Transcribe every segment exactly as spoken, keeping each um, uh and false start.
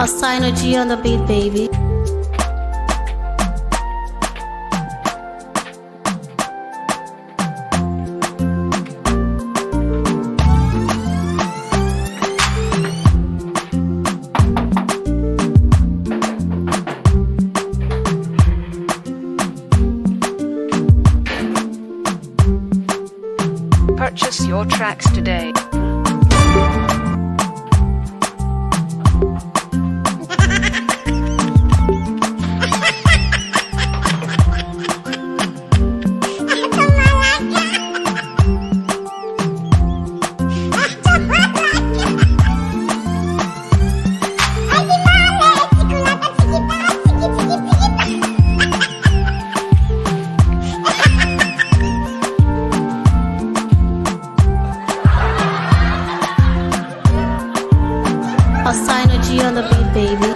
Synergy on the beat, baby. Purchase your tracks today. Synergy on the beat, baby.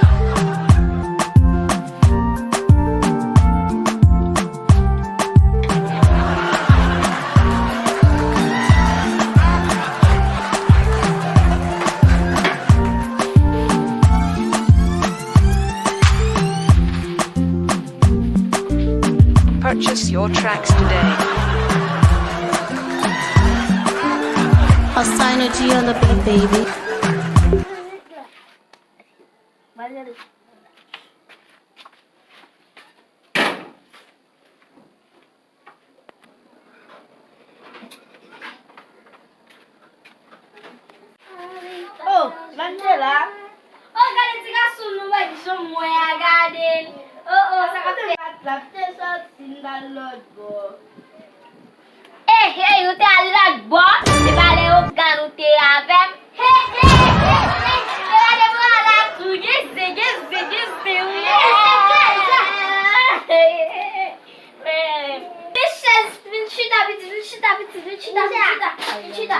Purchase your tracks today. Synergy on the beat, baby. Oh, Mandela. Oh, gade ti gason nou wè jan mwen a, gade l. Oh, oh, sa k ap fèt? L ap te sòti, n al lòt bò. Hey, hey, ou te al lòt bò? Se pa lè yo gade ou te avè m? Hey, hey, hey, hey, se pa de bò la tou, gen zen, gen zen, gen zen, wi. Hey, hey, hey, hey. Vin chèz, vin chita, pitit, vin chita, pitit, vin chita, vin chita, vin chita.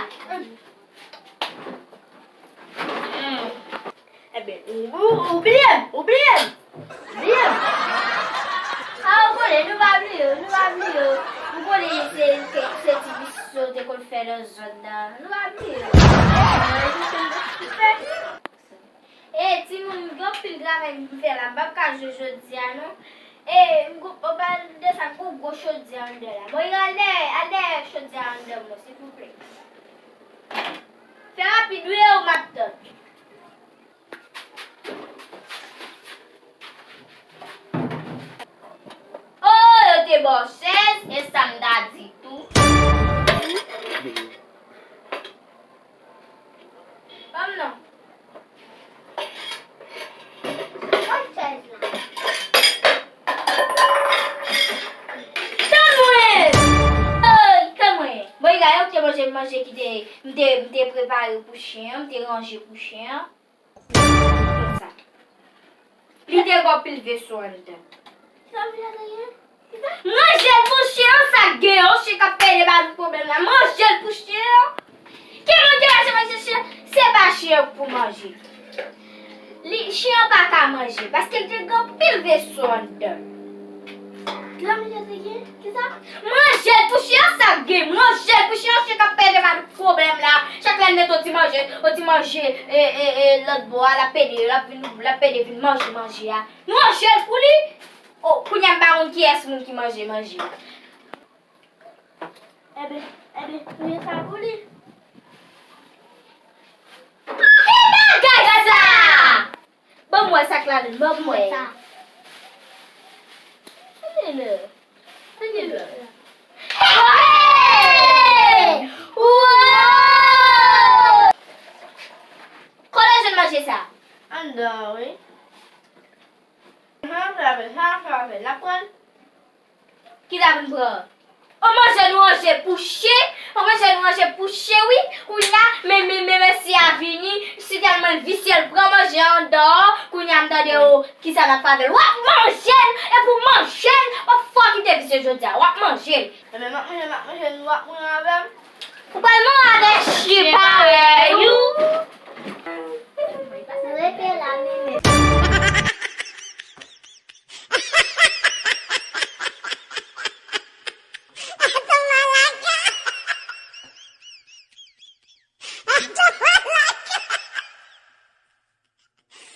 Enben, ou, ou, ou bliye m, ou bliye m, bliye m. A, ou konnen, nou pa bliye w, nou pa bliye w. Ou konnen se, se, se ti visye w te konn fè nan zòn nan. Nou pa bliye w. E, timoun, gen anpil travay m fè la. M p ap ka jwe jodi a, non. E, m gon, anba de sa, m gon gwo chodyè anndan la. Bon, al dèyè, al dèyè chodyè a anndan mwen, silvouplè. Fè rapid, wi, e ou m ap tann. Oh, yo te ba w chèz, e sa m ta di tou. Ban m non. Pran chèz la. Tan mwen! Oy, tan mwen! Bon, e gade, ou te manje manje ki te, m te, m te prepare pou chen an, m te ranje pou chen an. Konsa. Li te gen anpil veso anndan. Sa w vle, Adrien? Manje l pou chen an, sa k gen yon chen k ap pede ba nou pwoblèm la. Manje l pou chen an. Ki moun ki manje manje chen? Se pa chen an pou manje. Li, chen an pa ka manje, paske l te gen anpil veso anndan. Ki sa manje te gen? Ki sa? Manje l pou chen an, sa k gen? Manje l pou chen an, chen k ap pede ba nou pwoblèm la. Chak lè n mete yon ti manje, yon ti manje, e, e, e, lòt bò a, l ap pede, l ap vin, l ap pede vin manje manje a. Manje l pou li. Oh, kounye a m pa konn kiyès moun ki manje manje. Enben, enben, touye sa pou li. Ki bagay sa? Ban m wè sa k ladan, ban m wè. Sa. Ann ale. Ann ale. Hey! Wow! Kote w jwenn manje sa? Anndan, wi. Sa n ap fè avè l? Sa n ap fè avè l? N ap pran l? Ki sa pou n pran? On manje nou ranje pou chen, on manje nou ranje pou chen, wi. Kounye a, men, men, men, mesye a vini, si tèlman l visye, l pran manje a andeyò, kounye a m tande, o, ki sa n ap fè avè l? W ap manje l, e pou manje l, w ap fò kite visye jodi a, w ap manje l. Enben, m ap manje, m ap manje, nou ap mouri avè m. Ou pral mouri avèk chen parèy ou. Rete la, menm.